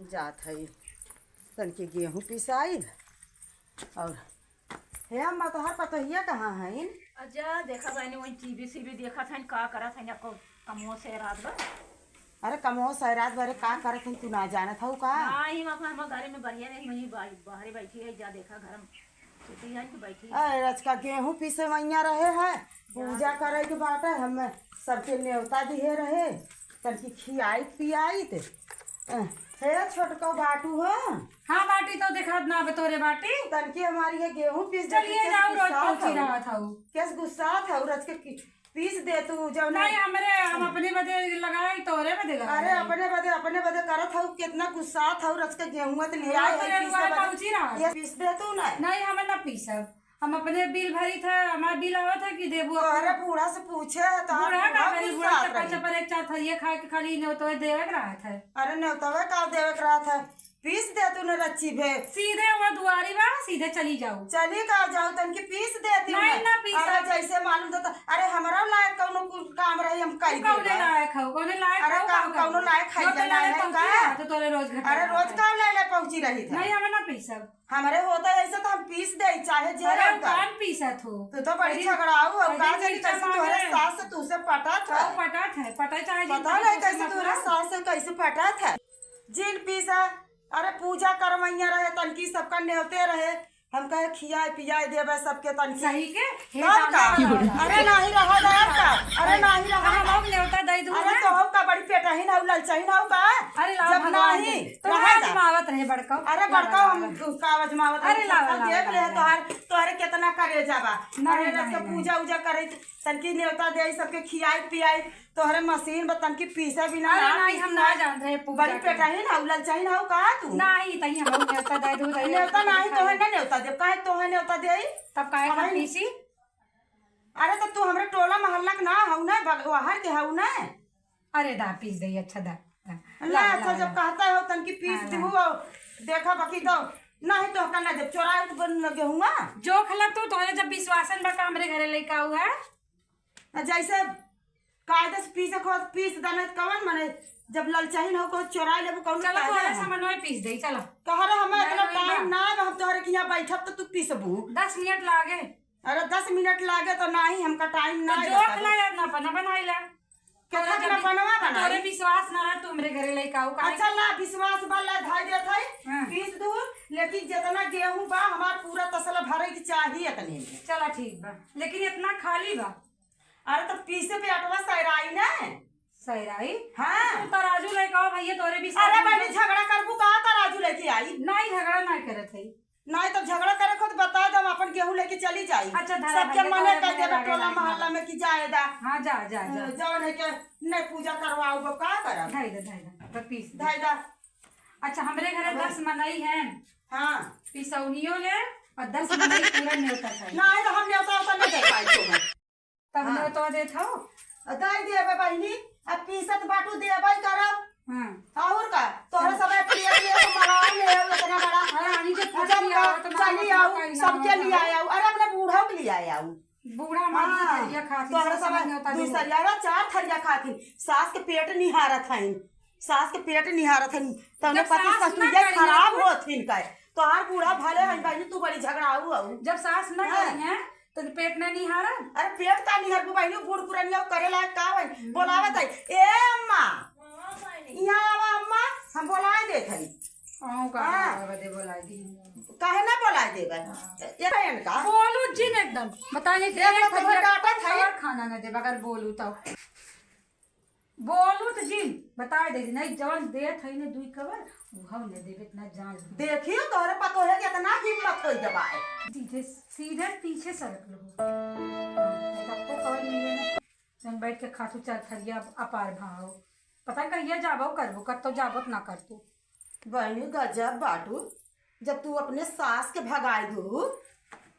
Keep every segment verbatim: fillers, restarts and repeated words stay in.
जात है, तनकी गेहूँ पिसाई। और हे अम्मा, तोहार पतोहिया कहाँ हईन? अच्छा, देखा बहिनी, वही टीवी सीवी देखत हन, का करत हन, या को-, कमो से रात भर। अरे, कमो से रात भर का करत हन, तू ना जानत हऊ का? नाही, हम अपना, हम घरे में बढ़िया नहीं, वही बा-, बाहरे बैठी है, जा देखा, घर में सुती है कि बैठी है। अरे, रचका गेहूँ पीसे मैया रहे है, पूजा करे के बाटे, हम सबके नेवता दिहे रहे, तनकी खियाइत पियाइत। अ, हे छोटका बाटू हो। हाँ बाटी, तो देखात ना बे तोरे बाटी। तनकी हमारी ये गेहूँ पीस दे, चलिए केस जाओ, रोज गुस्सात पहुँची हऊ। रहत हऊ। केस गुस्सात हऊ, रच के की-, पीस दे तू, जब ना नहीं, हमरे, हम अपने बदे लगाई, तोरे बदे लगाई। अरे अपने बदे, अपने बदे करत हऊ, कितना गुस्सात हऊ, रच के गेहूँ तो ले हाँ, आए तोरे है, पीसे रुआई बदे। पहुँची रहत। ये पीस दे तू ना। नहीं, हमें ना पीसब। हम अपने बिल भरी थे, हमार बिल आवत है कि देबू तोहरे अपने? बूढ़ा से पूछे है, तोहार बूढ़ा का बूढ़ा करी, बूढ़ा गुस्सात चपर रही। चपर एक चार थरिये खाए के खाली नेवतवे देवे के रहत है। अरे नेवतवे का देवे के रहत है? पीस दे तू न रच्ची भे। सीधे वो दुआरी बा, सीधे चली जाऊ। चली का जाऊ, तनकी पीस देती हूँ नहीं, मैं। ना पीस अरे अब। जैसे मालूम तो, तो, अरे हमरा लायक कौनो कुल काम रही, हम कई तू कौने देबा। लायक हऊ, कौने लायक अरे हऊ, का, का कौनो करबू? लायक है जो या तो ना लायक है पहुँची का? रहा, तो तोरे रोज घटा अरे रोज रहत है। का ले ले पहुँची रही था? नहीं, हमें ना पीसब। हमरे होता ऐसे तो हम पीस दे, चाहे जे अरे, हम का। कान पीसत हो? तू तो बड़ी अरे, झगड़ाऊ हो, अरे, का जानी नीचा कैसे मांग तोहरे रहे। सास से तू से पटत है। ओ, पटत है, पटत चाहे जिन पता पटत नहीं हो, कैसे मत तोहरे ना। सास से कैसे पटत है। जिन पीसा, अरे पूजा करवैया रहे, तनकी सबका नेवते रहे, हम कहे खियाए पियाए देबे सबके तनकी। सही के? हे तब का? दादा, दादा। अरे नाही रहा, दादा का? अरे नाही रहा, हम दादा। लोग नेवता दे दूँ अरे ना। तो हम का बड़ी पेटहीन हऊ, ललचहीन हऊ का? अरे लाओ जब भगवान नाही, दे। तो रहा आज जा। मावत रहे बड़का। अरे लावा, बड़का हम लावा। का आवाज मावत अरे रहे, लावा, सब लावा, देख ले लावा। तोहार, तोहरे कितना करेजा बा। नहीं, अरे रच के नहीं, नहीं। पूजा उजा करे, तनकी नेवता दे, सबके खियाई पियाई, तोहरे मशीन बा, तनकी पीसे बिना अरे ना नहीं, हम पीसी ना ना। जान रहे पूजा बड़ी के। पेटहीन हऊ, ललचहीन हऊ का तू? नहीं, तही हम लोग नेवता दे दू, दे नेवता दू, नहीं, खाई। तोहे ना नेवता दे, काहे तोहे नेवता दे? तब काहे हम खाई? पीसी? अरे तो तू हमरे टोला मोहल्ला के ना हऊ ना, बग-, बाहर के हऊ ना। अरे दा, पीस दे, अच्छा दा, दा। ला, ला, अच्छा, ला, जब ला। कहता है तनकी पीस हाँ, दिहू ला। और देखा बाकी तो नहीं तो हका ना जब चोराई तो बन लगे हुआ। जो खलक तू तोहरे जब विश्वासन बा का हमरे घरे लइका आऊ है। आ जैसे कायदे से पीसे को पीस दने कवन मने जब ललचहीन हो को चोराई लेबू कौन चलो, कायदा तोहरे है? समन्वय पीस दे, चलो। तोहरे हमें नहीं, इतना नहीं, टाइम ना। ना है, हम तोहरे के यहाँ बैठब तो तू पीसबू। दस मिनट लागे। अरे दस मिनट लागे तो नाही, हमका टाइम तो ना है जोख बताबू। ला यार, ना बना बनाई ला। केतना तोरा के जब ना बनवा तो बनाई? तोरे विश्वास ना रहा, तू हमरे घरे लइका आऊ, काहे? अच्छा ला, विश्वास बा, ला धाई देत है, हाँ। पीस दू, लेकिन जितना गेहूं बा, हमार पूरा तसला भरे के चाहिए इतने में। चला ठीक बा, लेकिन इतना खाली बा। अरे तो पीसे पे अटवा सैराई ना। सैराई? हाँ। तू तराजू लइका आऊ भैया, तोरे विश्वास अरे ना बहनी, बा। झगड़ा करबू का तराजू लेके आई? नहीं, झगड़ा ना करत है। नहीं तो झगड़ा करे खुद बता दो, हम अपन गेहूं लेके चली जाई। अच्छा, धरा सबके भैया, मने तोरे कह देबे भैया टोला लगे मोहल्ला ना। में कि जाए दा। हाँ, जा, जा, जा। जौन है के नहीं पूजा करवाऊ, वो का करब? धाई दे, धाई दे, तो पीस दे। धाई दा। अच्छा, हमरे घरे अबे। दस मनई हैं। हाँ। पिसौनियो ले और दस मनई पूरा न्योता चाहिए। नहीं तो हम न्योता उता नहीं दे पाई तो। तब हाँ। न्योता देत हो? आ, दे देबे बहिनी, अब पीसत बाटू देबे करब। हाँ। और का? तोहरा हाँ। सब एक पेट में एगो मलार ले आओ, इतना बड़ा। अरे, रानी, जब जब फंसी का आओ, तो चली मामा आओ, का सबके इनाम लिए आओ। अरे, अपने बूढ़ा के लिए आओ। बूढ़ा मामा हाँ, की थरिया खाती, तोहरा सब सब समय न्योता दे। दुई सरिया, अरे, चार थरिया खाती। सास के पेट निहारत हईन, सास के पेट निहारत हईन। तब जब पति सास ना ससुरिया करी खराब ना होत हिन का। तोहार बूढ़ा भले हईन बहिनी, तू बड़ी झगड़ाऊ हऊ। जब सास ना हाँ। करी हैं, तो पेट ना निहारा? अरे पेट का निहार को बहिनी, बूढ़ पुरानिया करे लायक का भाई? हम्म। बोलावत है, "ए अम्मा, हाँ, बहिनी। यहाँ आवा अम्मा, हम बोलाए देत हई।" आऊँ का हाँ। बोलावे दे, बोलाए दी। काहे ना बोलाए देबे? हाँ। ये बहन का? बोलू जिन एकदम, बताइए कि देख लो, एक तो हरिया डांटत है। और खाना ना देबे, अगर बोलू तो। बोलू तो जिन, बताए दे, नहीं जवन देत है ने दुई कवर, वो हम ले देबे, इतना जान लो। देखियो, तोहरे पतोहे के इतना हिम्मत होई जबाए। सीधे, सीधे पीछे सरक लो। सबको कवर मिले ना, जन बैठ के खातू चार थरिया अपार भाव। पता कहिया जाबो करबो, कब तो जाबो ना कर तू। बहनी गजब बाटू, जब तू अपने सास के भगाई दू,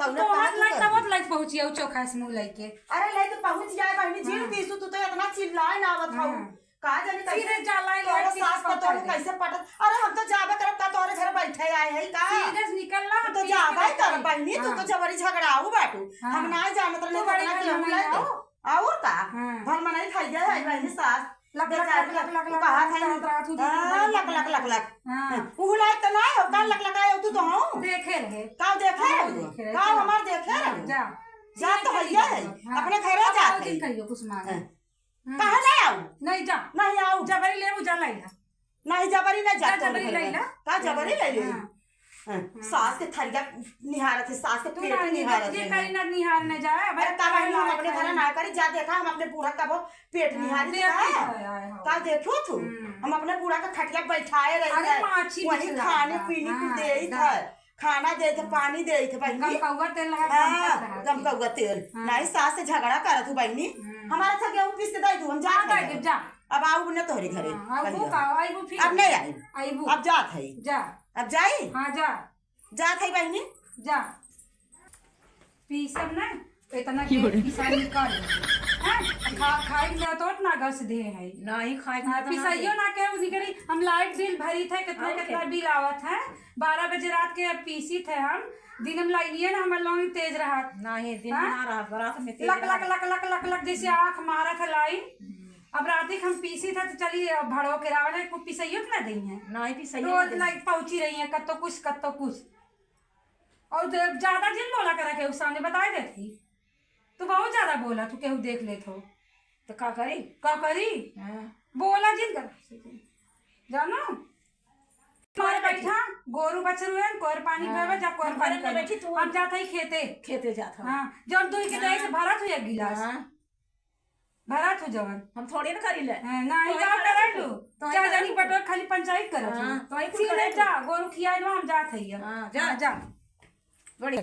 तब तू ना तो कहा हाथ तू लाई, कर तब दू। लाई पहुँची आऊ चोखा से मुँह लइके। अरे लइके पहुँच जाए बहनी, जिन हाँ। पीसू, तू तो इतना चिल्लाए ना आवत हऊ। हाँ। का जाने सीधे कैसे जा लाई, तोहरे लाई, सास पीस पतोह पहुँचा दे। कैसे पटत। अरे हम तो जाबे करब का, तोहरे घर बैठे आए हैं का? सीधे से निकल ला, तू तो पीस जाबे के कर बहनी, तू हाँ। तो जबरी झगड़ाऊ बाटू। हाँ। हम ना जानत रहने तू बड़ी इतना घर केहू में लाए आओ। तो। और का? हाँ। भल मनाई खाई गए है बहनी सास। लक, लक, बेचारी लक, लक, लक, लक, कहा था लक, लक, लक, लक, हाँ, लक, लक, लक, लक। हाँ। उ लायक तो ना हो, का लक, लक आयो तू तो हो। देखे रहे। का देखे हाँ, रहे? देखे रहे, का चलो। हमार देखे हाँ, रहे? जा। जा तो ठीक है, भैया है। ठीक है। हाँ। अपने घरे अब जात आओ है। दिन कहियो कुछ मांगे। हाँ। हम्म। कहाँ ले आऊ? नहीं जा। नहीं आऊ। जबरी लेबू जा लैला। नहीं, जबरी नहीं जा, जात जबरी घर में। लैला। का जबरी ले ले? हाँ। हाँ, हाँ। सास के थरिया निहारत है, सास के तू पेट ना निहारत निहार, है। करी ना निहार न जाए, अरे, का बहिनी, हम अपने घर ना करी, जा देखा, हम अपने बूढ़ा का वो पेट हाँ, निहारी पेट देखा है। निहार आए हो। का देखो तू? हम्म। हम अपने बूढ़ा का खटिया बैठाए रही अरे, है, माछी वही बिछला खाने है। पीने को हाँ, देई दा। था, खाना देई था, पानी देई था, बहिनी। गमकौआ तेल लगा के हाँ, गमकत रहा। गमकौआ तेल। हाँ। नहीं, सास से झगड़ा करत हूँ, बहिनी। हम्म। हमारा था गेहूं पीस के दे दू, हम जात हाँ, हैं। दे दे, जा। अब आऊ न तोहरे घरे, हाँ, आऊ कहियो। का, आईबू फिर। अब नहीं आई। आईबू। अब जात है। जा। अब जाई? हाँ, जा। जात है बहिनी? जा। पीसब ना, इतना के पीसा निकाल। हैं? खा, खाई के तो ना गस दे है। नहीं, खाई के हाँ, तो ना पिसाइयो दे। ना के उन्हीं करी, हम लाइट बिल भरी थे, कितना, और कितना क्या? बिल आवत है। बारह बजे रात के अब पीसी थे हम, दिन में लाइनिए ना हमारे लोग तेज रहा। नहीं, दिन में हाँ? ना रहा, रात में तेज लक, लक, रहा। लक, लक, लक, लक, जैसे आँख मारा था लाइन। अब राती के हम पीसी था तो चली, अब भड़ो के रावण है, को पिसैयो तो ना देई है। नहीं, पिसैयो रोज ना देई। लाइट पहुंची रही है, कत्तो कुछ, कत्तो कुछ। और तो ज्यादा जिन बोला करा केहू सामने, बताए देत ही। तू बहुत ज्यादा बोला, तू केहू देख लेत हो। तो का करी? का करी? हाँ। बोला जिन कर। जानो? तोरे बैठा, गोरू बछरू है, कोर पानी हाँ। पीवे, जा कोर हम पानी घरे में पीवे। बैठी, तू हम जात हई खेते। खेते जात हई। हाँ, जौन दुई के हाँ। दही से भरत हुई एक गिलास। हाँ। भरत हो जवन। हम थोड़े ना करी ले। हाँ, ना, ही तोही का करे करे लो। तोही चार करे जनी लो। बटोर खाली पंचायत करत हाँ, हो। तोही कुल सीधे करे लो। जा, गोरू खियाए लो, हम जात हई। हाँ, जा। हाँ, जा। बड़ी।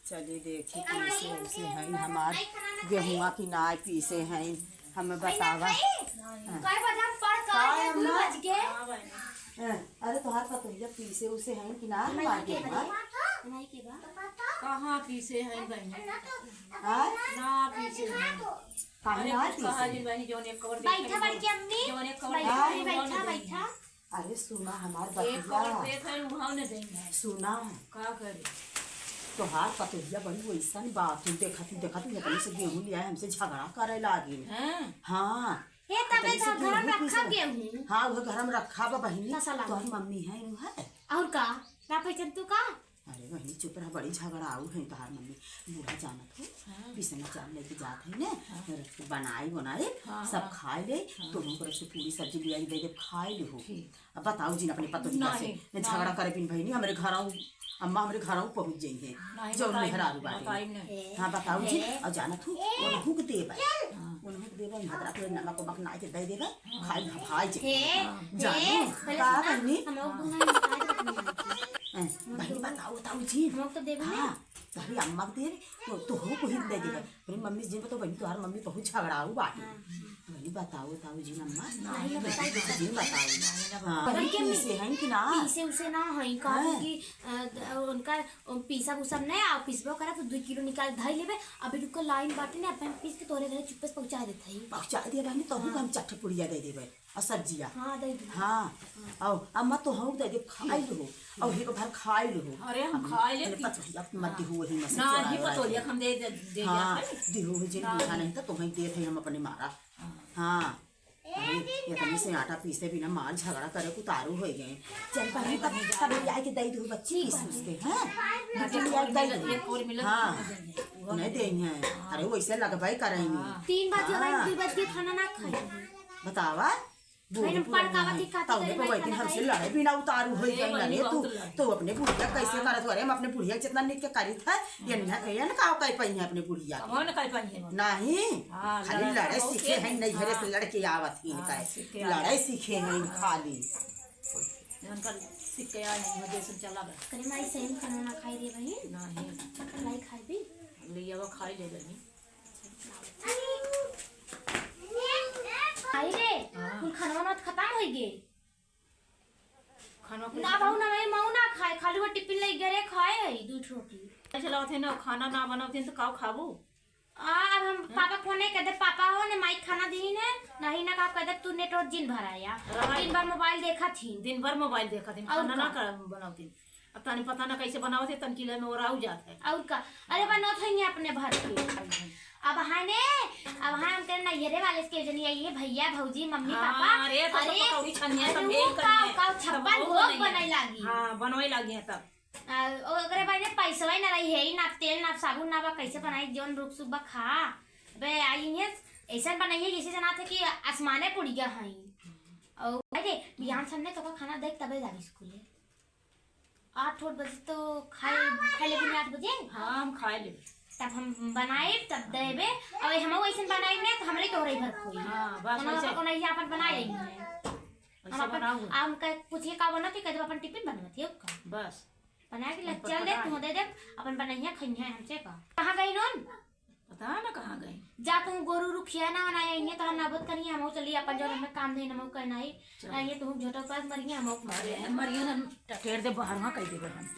चली देखी, पीसे उसे हैं हमार गेहुआ की नाई पीसे हैं, हमें बतावा। हाँ। कई बजे हम पढ़ के आए हैं, दुई बज के। हाँ, अरे तोहार पतोहिया पीसे उसे हैं कि ना हमार गेहुआ? कहाँ पीसे हैं बहनी? हाँ? ना पीसे हैं। काहे अरे ना कुछ कहा पीसे? जिन बहनी, जौन एक कवर बैठा देखे बड़की अम्मी। जौन एक कवर बैठा, देखे, बैठा, जौन बैठा। अरे सुना हमार एक बतिया। कवर देख है, उहाँ न देंगे। सुना। का करे? तोहार पतोहिया बड़ी वैसन बा, तू देखा, तू देखा, तू अपने से गेहूं लिया है, हमसे झगड़ा करे लागी। हाँ। हाँ। ए, तबे तो घर में रखा गेहूं। हाँ, वो घर में रखा बा बहिनी। तोहर मम्मी है, उ है। और का? ना पहचान तू का? अरे बहिनी, चुप रह, बड़ी झगड़ाऊ है तोहार मम्मी। बूढ़ा जानत हो, हाँ। पिसना चाउर लेके जात है ने, हाँ। बनाई बनाई, हाँ, सब हाँ। खाए ले, हाँ। तो हम तरफ से पूरी सब्जी लिया दे दे, खाए ले हो। ठीक। अब बताओ जिन अपने पतोहिया से, नहीं, ने झगड़ा करे बिन बहिनी, हमरे घराऊ, अम्मा हमरे घराऊ पहुँच जाई है, नहीं, जौन बताई मेहरारू नहीं, बाटे। बताई नहीं। हाँ, बताओ जिन, और जानत हूँ, उनहू के देबै। हाँ। उनहू के देबै, भद्रा के नमक उमक नाई के दे देबै, हाँ। खाई भभाई जे। हे, हाँ। जानो, हे, पहले का सुना, बहिनी? हम लोग दोनों में बता दे अपनी बात। हैं, बहिनी बताओ, बताओ जिन। हम लोग तो देबै हाँ, नहीं। तोहरी अम्मा के देबै, तो, तोहू को ही दे देबै। हाँ। अरे मम्मी जिन बताओ, बहिनी तोहार मम्मी बहुत झगड़ाऊ बाटे। हाँ। बहिनी बताओ, बताओ जिन अम्मा। नहीं, ना बताई, जिन बताओ। हाँ, बहिनी पीसे हैं कि ना? पीसे उसे ना है, काहे हाँ। कि, अ, द-, उनका, अ, पीसा उसा नहीं, आ पीसबो करा तो दो किलो निकाल धाई लेबे। अभी रुको लाइन बाटे ने, अपन पीस के तोरे घरे चुप्पे से पहुँचा देत हई। पहुँचा दिया बहिनी, तोहू हाँ। हम चट्ठ पुड़िया दे देबै। और सब्जिया। हाँ, दे दी। हाँ। हाँ। और अम्मा तोहू दे दे, खाई लो। और एक बार खाई लो। अरे, हम खाई लेती। पतोहिया मत दिहू वही में से ना, चोरा ही वोरा पतोहिया के। हम दे, दे, दे हाँ, जाते। दिहू है जिन ना, बूढ़ा नहीं। नहीं तो तुम्हें देत है हम अपने मारा। हाँ। हाँ। अरे, ये कहीं से आटा पीसे बिना मार झगड़ा करे उतारू हो गए। चल पहले तब, तब ले आके दे दो बच्ची पीस उसके, हैं? बच्ची ले आके दे दो। एक और मिला, हाँ। एक और मिला। नहीं देंगे। अरे, वैसे लगबाई करेंगे। हाँ। तीन बजे हाँ। दो बजे खाना ना खाई। बतावा। बूढ़ बहन, पुरान पड़कावा है। के खातिर तौले करे पे भाई बैठी खाना हमसे खाई। लड़े बिना उतारू होई अरे गई बहनी, ना रे तू। बहुत लड़े। तो अपने बुढ़िया कैसे हाँ। करत हो? अरे हम अपने बुढ़िया जितना निक के करी था, ये हाँ। न, ये न का कह पाई है अपने बुढ़िया के। कौन कह पाई है? नहीं। हाँ, खाली लड़ाई लड़े बहुत सीखे तेज हैं, है। नहीं घरे से हाँ। लड़के आवत ही हाँ, इनका। सीखे लड़ाई आए। सीखे हैं हाँ। खाली। उनका सीखे आए हैं, वो जैसे चला गया। कहीं माई सही खाना ना खाई रे बहन। नहीं। लाई खाई भी? ले आवा, खाई ले बहनी। आई रे, हाँ। कुल खानवा ना खत्म होई गे। खानवा कुल ना खत्म? बाबू ना, मैं मऊ ना खाए, खाली वो टिफिन ले गए रे, खाए है दूध रोटी। चलावत है ना, खाना ना बनावत है तो का खाबू? आ, अब हम हाँ? पापा फोन नहीं कर दे, पापा हो ने माई खाना दी ने, नहीं ना का कह दे तू नेट और जिन भर आया। रहा दिन है। भर मोबाइल देखा थी। दिन भर मोबाइल देखा थी, और खाना ना का? कर, बनावत थी। अब तनी पता ना कैसे बनावत है, तनकी ले में ओराऊ जात है। और का? अरे, बनौत है ये अपने भर के। अब हाँ ने, अब हाँ, हम तेरे नैहरे वाले के जनी आई है, भैया, भौजी, मम्मी, हाँ, पापा। अरे, तब तो अरे, पकौड़ी छनिया, अरे, सब वो मेल का, करिया। का तब छप्पन वो भोग बनाई। बनाई लागी। हाँ, बनवाई लागी है तब। आ, ओकरे बाद में पैसवा ही ना रही है, ना तेल, ना साबुन, ना बा, कैसे बनाई, जौन रुक सुबह खा। बे, आई है, ऐसा बनाई है, जैसे जना थे कि आसमाने पुड़िया है। और अरे, बिहान सामने तो का खाना देख, तबे जाबी स्कूले। आठ, आठ बजे तो खाए, खाए लेबे नहीं, आठ बजे? हाँ, हम खाए लेबे। तब हम बनाए, तब देबे। और हम वैसे बनाए नहीं, तो हमरे तोहरे भर खोई। हाँ, बस हम वैसे। अपन, अपन, अपन बनाए लेंगे। वैसे हम अपन, बनाओ। आ, हम कह, पूछिए का बनत है, कह देब अपन टिफिन बनत है, का? बस। बना के हम ले चल दे, पता तू है। दे दे, अपन बनैया खइहे हमसे का। कहाँ गई नून? पता ना कहाँ गई। जा तू गोरू रुखिया ना बनाए, इन्हें तो हम ना बहुत करिए, हम चली अपन जो हमें काम नहीं, हम कहना ही। चल। ये तू झोटा पास मरिए, हम अरे, मरिए ना, टटेर दे बाहर वहाँ कह देबे हम।